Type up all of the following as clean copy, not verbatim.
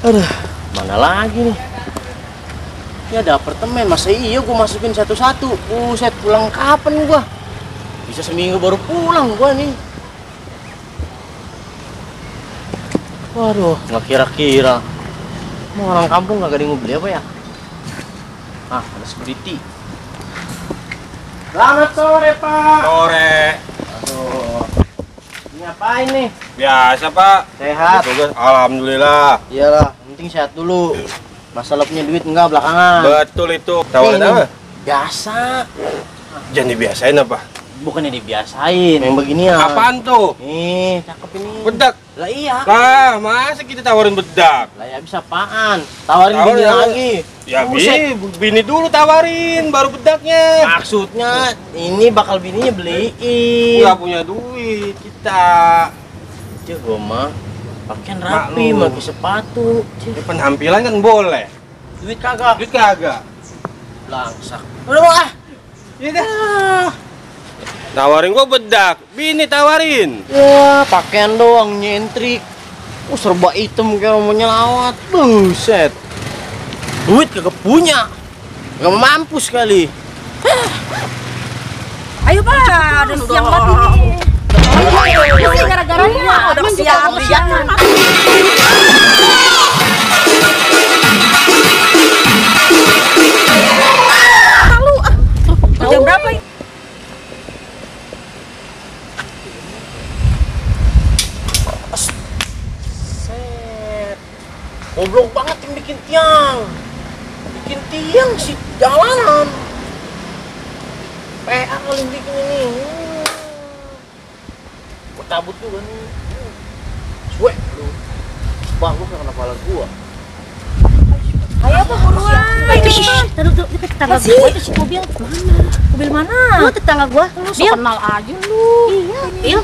Aduh, mana lagi nih? Ini ada apartemen, masa iya gue masukin satu-satu? Buset, pulang kapan gua? Bisa seminggu baru pulang gua nih. Waduh, nggak kira-kira. Mau orang kampung nggak ada yang mau beli apa ya? Ah, ada security. Selamat sore, Pak. Sore. Aduh. Ini apain nih? Biasa, Pak. Sehat? Tugas, alhamdulillah. Iyalah, penting sehat dulu. Masalah punya duit enggak belakangan. Betul itu. Tawarin Ini apa? biasa. Jangan dibiasain apa? Bukannya dibiasain, yang beginian. Apaan tuh? Nih, cakep ini. Bedak. Lah iya. Lah, masa kita tawarin bedak? Lah ya bisa apaan? Tawarin Tawarin bini apa? lagi. Ya, Buset. bini dulu tawarin, baru bedaknya. Maksudnya ini bakal bininya beliin. Nggak punya duit kita. Ya gua mah pakaian rapi, Maklum. pakai sepatu. Ini penampilan kan boleh. Duit kagak. Duit kagak. Langsak. Udah ah. Iya dah. Tawarin gua bedak, bini tawarin. Ya, pakaian doang nyentrik. Serba hitam kayak mau nyelawat. Buset. Duit kagak punya. Gak mampu sekali. Ayo Pak, udah siang banget nih. Ini gara-garanya udah siang. Jam berapa ini? Set. Goblok banget yang bikin tiang. Bikin tiang sih jalanan. PA kali yang bikin ini. Gua cabut juga nih. Suwe lu. Bang, lu kena kepala gua. Ayo Pak buruan. Taruh tetangga gua itu si mobil mana? Mobil mana? Lu tetangga gua. Lu Bil. kenal aja lu. Iya, Bil.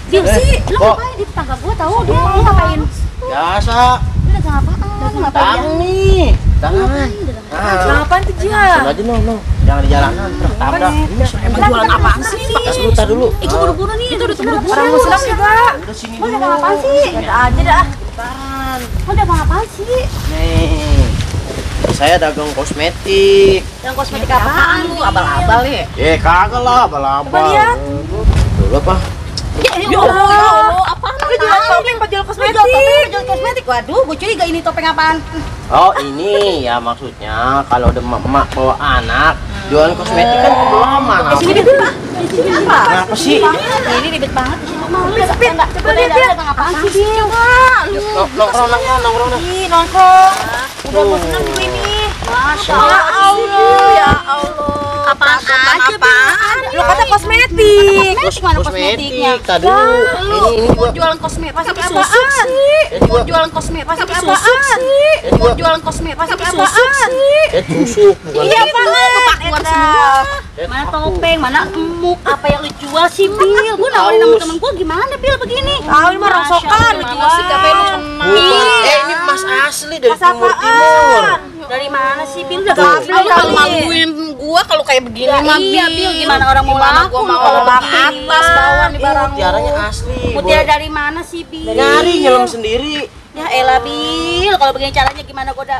Bil sih, lu kok? ngapain di tetangga gua tahu dia lu ngapain? Biasa. Lu dagang apaan? Dagang apa dia? Tang nih. Tangan. Dagang apaan tuh dia? Sana aja no. Jangan di jalanan, tabrak. Ini Emang jualan apaan sih? Sebentar dulu. Itu buru-buru nih. Itu udah buru-buru. Orang Muslim juga. Udah sini Lu dulu. dagang apaan sih? Ada aja dah. Bentar. Lu dagang apaan sih? Nih. Saya dagang kosmetik. Dagang kosmetik apaan lu? Abal-abal ya. Kagak lah, abal-abal. Coba lihat. Dulu apa? Ya Allah, apaan? Lu jual topeng, jual kosmetik. Jual kosmetik. Waduh, gua curiga ini topeng apaan? Oh ini ya maksudnya kalau ada emak bawa anak jualan kosmetik kan perlu lama. Sini Bil. Sini apa? Kenapa sih? Ini ribet banget di situ. Mau lu enggak? Coba lihat dia. Dagang apaan sih, Bil? Nongkrong. Ih, nongkrong. Udah bosan dulu ini. Masya Ya Allah. Ya Allah. Apaan aja, Apaan? Bil? Lu kata kosmetik. Kosmetik mana kosmetiknya? Tadi dulu. Ini Gua gua. jualan kosmetik pakai Apaan susu sih. Jadi Gua gua. jualan kosmetik pakai Apaan susu sih. Jadi Gua gua. jualan kosmetik pakai susu Apaan? sih. Tusuk bukan. Iya, apaan? Kepakuan semua. Mana topeng, mana emuk, apa yang lu jual sih, Bil? Gua nawarin sama temen gua gimana, Bil, begini? Tahu ini mah rongsokan lu jual sih gape lu Bukan. kenal. Ini emas asli dari Mas Timur Timur. Dari mana sih, Bil? Udah Tuh. gablek Lu kali. malu-maluin gua kalau kayak begini Ya mah, iya, Bil. Bil. Gimana orang mau Gimana laku gua mau kalau laku, ke atas iya. bawah nih barang lu. Mutiaranya asli. Mutiara dari mana sih, Bil? Nyari nyelam sendiri. Ya elah, Bil. Kalau begini caranya gimana gua udah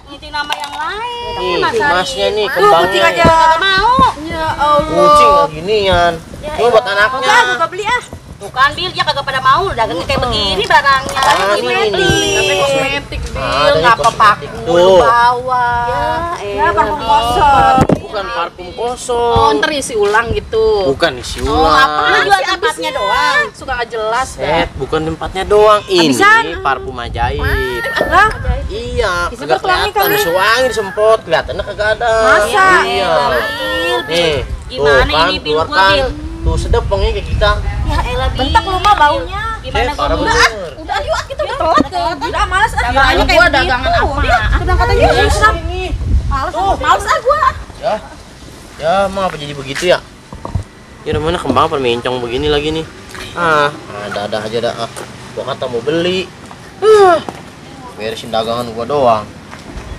ngiting nama yang lain. Nih, Masalah emasnya nih, ini. kembangnya. kucing aja. Gak mau. Ya Allah. Kucing ginian. Ya Cuma buat elah. anaknya. Enggak, gua beli ah. Tuh kan, Bil, dia kagak pada mau dagangnya kayak begini barangnya. Ah, Kosmetik. ini. Tapi kosmetik, Ah, Bil. dari Ngapa kosmetik. pakai Tuh. lu bawa? Ya, parfum Bil. kosong. Bukan parfum Oh, kosong. ntar isi ulang gitu. Bukan isi Oh, ulang. apa? Lu jual Sih, tempatnya abisnya doang. Suka nggak jelas dah. Set, bukan tempatnya doang. Ini Habisan. parfum ajaib. Lah, Iya, Disebut kagak wangi kelihatan. kali. Disewangi, disempot, kelihatannya kagak ada. Masa? Iya. Bil, Nih, Gimana tuh kan, ini, Bil, keluar gua, kan. Bil? Tuh sedap wanginya kayak kita. Ya elah, Bil. bentak lu mah baunya. Gimana Parah gua bener. Udah yuk kita udah telat. Udah males ah. Dagangannya kayak Gua begitu. dagangan apa? Kita berangkat aja. Ya, Senam. sini. Males ah gua. Ya. Ya, emang apa jadi begitu ya? Ya udah mana kembang permincong begini lagi nih. Ada aja dah. Gua kata mau beli. Beresin dagangan gua doang.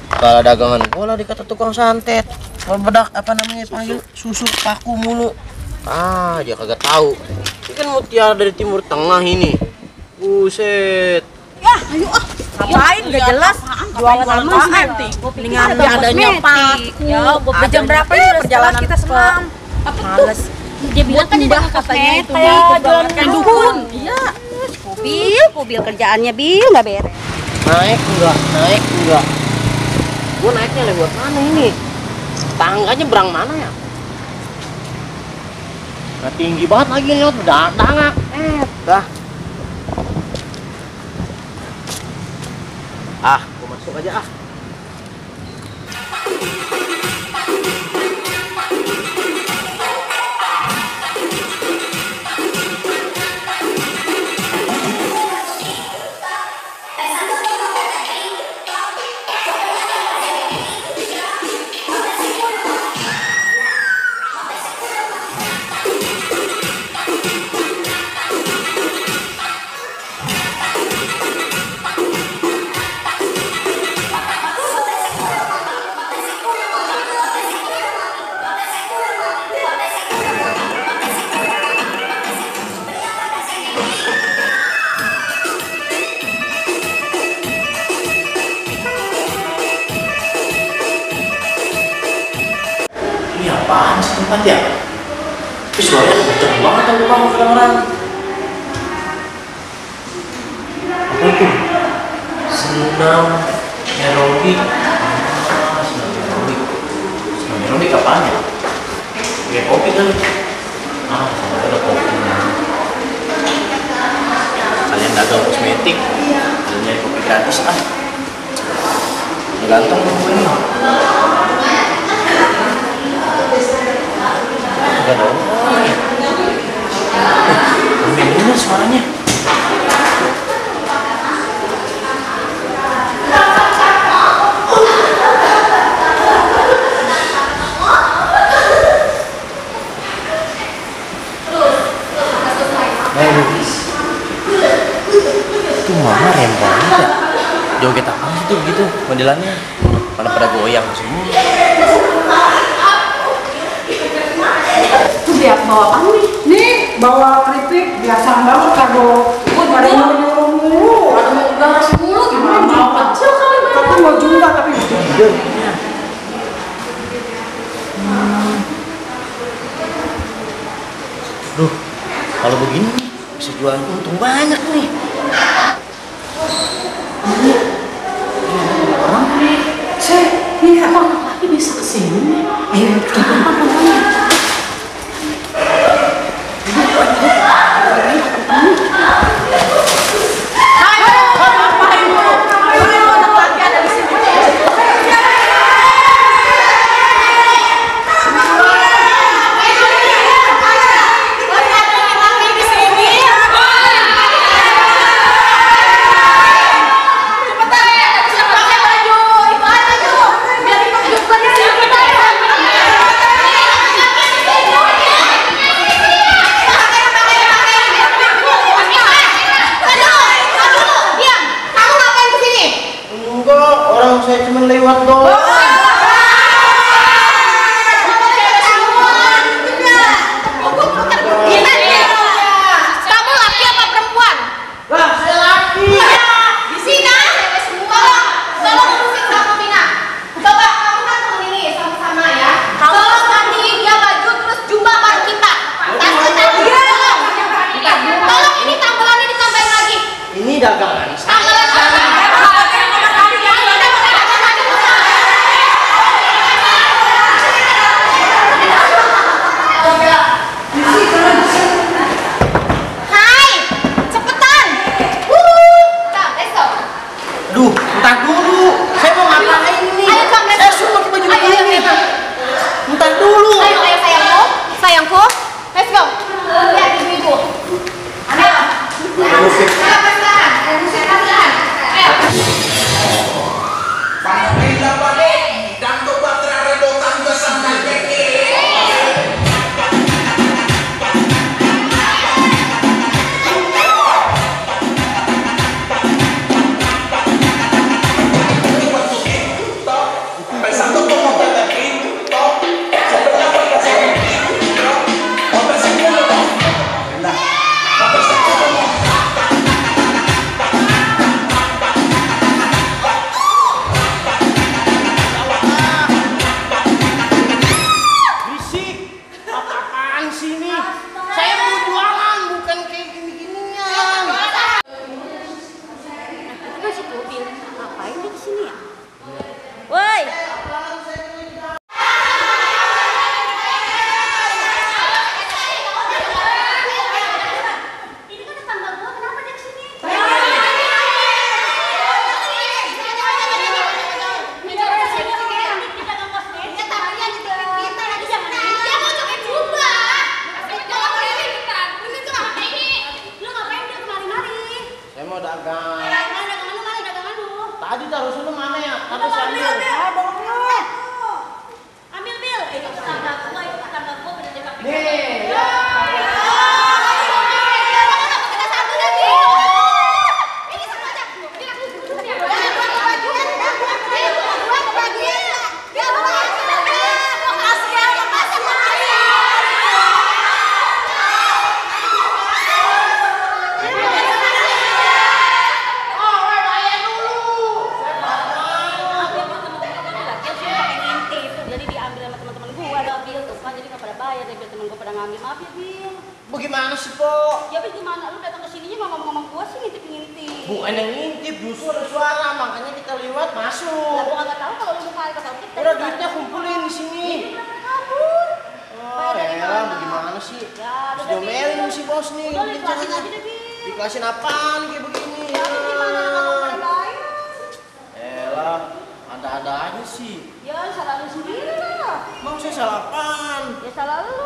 Kalau dagangan gua lah dikata tukang santet. Mau bedak apa namanya panggil susu paku mulu. Dia kagak tahu. Ini kan mutiara dari Timur Tengah ini. Buset. Ya, ayo ah. Ngapain Udah jelas jualan apaan? Dengan adanya pas. Ya, udah jam berapa ya perjalanan kita semalam? Males. Dia bilang kan dia mau katanya itu kayak jualan kayak dukun. Iya. Mobil kerjaannya Bil nggak beres. Naik enggak. Gua naiknya lewat mana ini? Tangganya berang mana ya? Nah, tinggi banget lagi lewat dangak. Dah. Gua masuk aja ah. Ini apaan sih tempat ya? Tapi suaranya kenceng banget tuh bang orang-orang. Apa itu? Senam aerobik. Senam aerobik. Senam aerobik apaan ya? Kayak kopi kali. Sampai ada kopinya. Kalian dagang kosmetik, kalian nyari kopi gratis ah. Gantung dong ini. Gak ada orang ya. Ambil dulu suaranya. Itu mama rem banget ya. Joget apa itu gitu modelannya. Mana pada goyang semua. Itu dia bawa apa nih? Nih bawa keripik biasa banget kado. Pada nyuruh mulu. Ada mau gas mulu gimana? Mau kecil kali banget. Tapi mau juga tapi gede. Duh, kalau begini bisa jualan untung banyak nih. Ini abang laki bisa kesini nih. Ayo kita tempat namanya. Saya cuma lewat doang. Kamu laki apa perempuan? Lah, saya laki. Di sini semua. Tolong urusin sama Mina. Coba kamu kan temen ini sama-sama ya. Tolong gantiin dia baju terus jubah baru kita. Tolong ini tambelannya ditambahin lagi. Ini dagangan saya. Tambelan Tadi taruh sana mana ya? Udah, ambil. Ah, bawangnya. Ambil, Bil. Itu tetangga gua bener dia pakai. Nih. Ngambil, maaf ya Bil. Bagaimana sih, Po? Ya Bil gimana lu datang ke sininya ngomong-ngomong gua sih ngintip-ngintip. Bukan yang ngintip, justru ada suara, makanya kita lewat Lah masuk. gua kagak tahu kalau lu mau kali kata kita. Udah duitnya kumpulin di sini. Ini kenapa kabur? Oh, elah, bagaimana sih? Ya, Terus udah diomelin Bil. si bos nih. Udah Bikin dikelasin caranya. aja deh Bil. Dikelasin apaan kayak begini? Ya Bil gimana kalau pada bayar? Elah, ada-ada aja sih. Ya salah lu sendiri lah. Emang saya salah apaan? Ya salah lu